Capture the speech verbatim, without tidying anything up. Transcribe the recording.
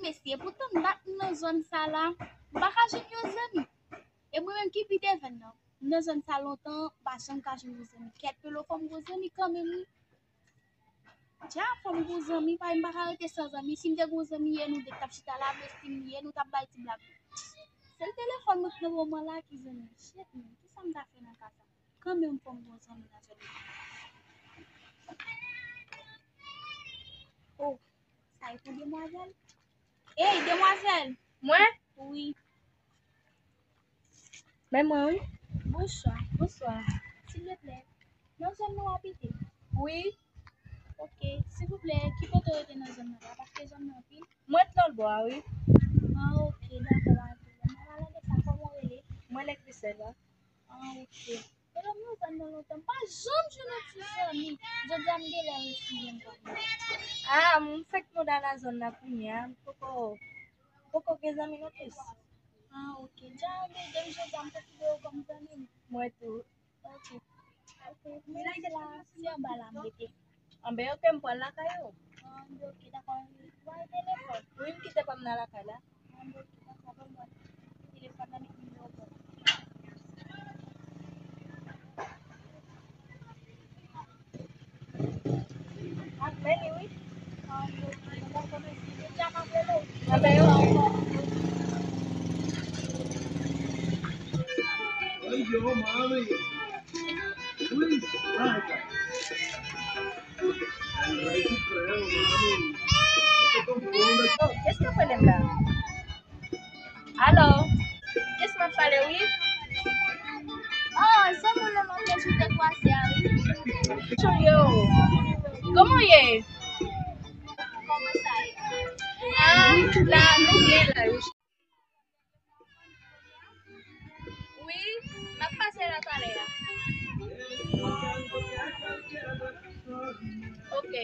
Mesye, poutan m pa t nan zòn sa la, m pa ka jwenn yon zanmi. E mwen menm ki pi devan nan. M nan zòn sa lontan, m pa janm ka jwenn yon zanmi. Kèt Pelo, fò m gon zanmi kanmenm, wi. Dja, fò m gon zanmi, paske m pa ka rete san zanmi. Si m te gon zanmi, e nou de k t ap chita la, men si m ye, nou t ap bay ti blag. Se l telefòn mwen k nan moman la ki zanmi m. Shit, men, kisa m ta fè nan ka sa? Kanmenm fò m gon zanmi nan zòn nan. Oh, sa e pou demwazèl? Ey, demwazèl! Mwen? Wi. Men mwen, wi. Bonswa. Bonswa. Silvouplè, nan zòn nan w abite? Wi. Ok, silvouplè, ki kote w rete nan zòn nan la? Paske zòn nan anpil. Mwen t lòt bò a, wi. Ah, ok, dakò, pa gen pwoblèm. An palan de sa, kòman w rele? Mwen rele Christelle la. Ah, ok. Medam, nou zòn nan lontan, m pa janm jwenn yon ti zanmi. Jodi a m genlè resi jwenn kòm. Ah, m fèk mouda nan zòn nan kounye a, m poko, poko gen zanmi non plis. Ah, ok. Dja, men depi jodi a m konsidere w kòm zanmi m. Mwen tou. Ok. Ok. Men rete la, se anba la m rete. Anben, ok, m pral lakay ou. Anben, ok, dakò. Ou pa gen telefòn? Wi, m kite pa m nan lakay la. Anben, ok, dakò, ban m wè telefòn nan, met nimewo pa w. Ap vini, wi. Anben, ok, dakò, mèsi. Deja m ap rele w. Anben, ok. Ay, yo, mami. Uy, ay. Ay, ay, ay, ay, ay. Oh, kiyès k ap rele m la? Alo? Kiyès m ap pale, wi? Oh, se moun nan m ap fè jou te kwaze a, wi. Yo, kòman w ye? Kòman sa ye? Ah, la, nou byen la, wi. Wi, m ap pase la talè a. Ok.